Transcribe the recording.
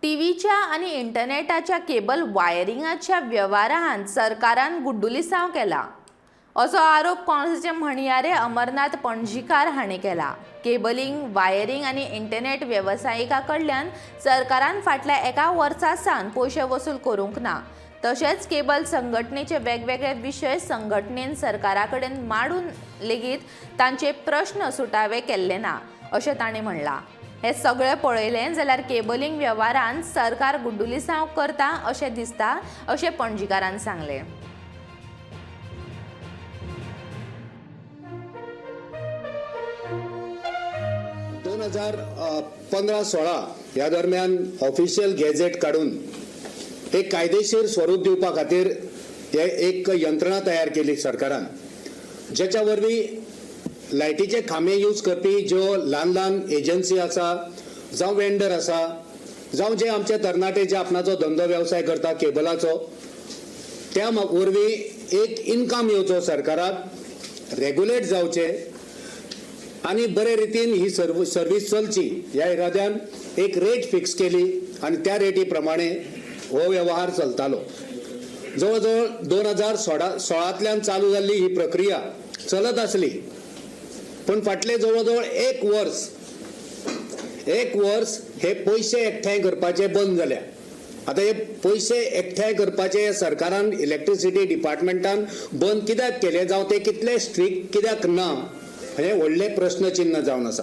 टीव्हीच्या आनी इंटरनॅटाच्या केबल वायरिंगाच्या वेव्हारांत सरकारान गुड्डुलिसांव केला असो आरोप काँग्रेसीचे म्हणयारे अमरनाथ पणजीकार हांणी केला. केबलिंग, वायरिंग आनी इंटरनॅट वेवसायिकां कडल्यान सरकारान फाटल्या एका वर्सा सावन पयशे वसूल करूंक ना. तशेंच केबल संघटनेचे वेगवेगळे विशय संघटनेन सरकारा कडेन मांडून लेगीत तांचे प्रश्न सुटावे केल्ले ना अशें तांणी म्हणलां. हें सगळें पळयलें जाल्यार केबलिंग वेव्हारांत सरकार गुड्डुलिसांव करता अशें दिसता अशें पणजीकारान सांगलें. 2015-16 ह्या दरम्यान ऑफिशियल गॅझेट काडून एक कायदेशीर स्वरूप दिवपा खातीर हे एक यंत्रणा तयार केली सरकारान, जेच्या वरवीं लायटीचे खांबे यूज करपी ज्यो ल्हान ल्हान एजन्सी आसा, जावं वेंडर आसा, जावं जे आमचे तरणाटे जे आपणाचो धंदो वेवसाय करता केबलाचो, त्या वरवीं एक इनकम येवचो सरकाराक, रेगुलेट जावचें आनी बरे रितीन ही सर्वीस चलची ह्या इराद्यान एक रेट फिक्स केली आनी त्या रेटी प्रमाणे हो व्यवहार चलतालो. जवळ जवळ 2016 सोळांतल्यान चालू जाल्ली ही प्रक्रिया चलत आसली, पूण फाटले जवळ जवळ एक वर्स हे पयशे एकठांय करपाचे बंद जाल्या. आतां हे पयशे एकठांय करपाचे सरकारान इलेक्ट्रिसिटी डिपार्टमेंटान बंद कित्याक केले, जावं ते कितले स्ट्रिक्ट कित्याक ना, हें व्हडलें प्रश्नचिन्न जावन आसा.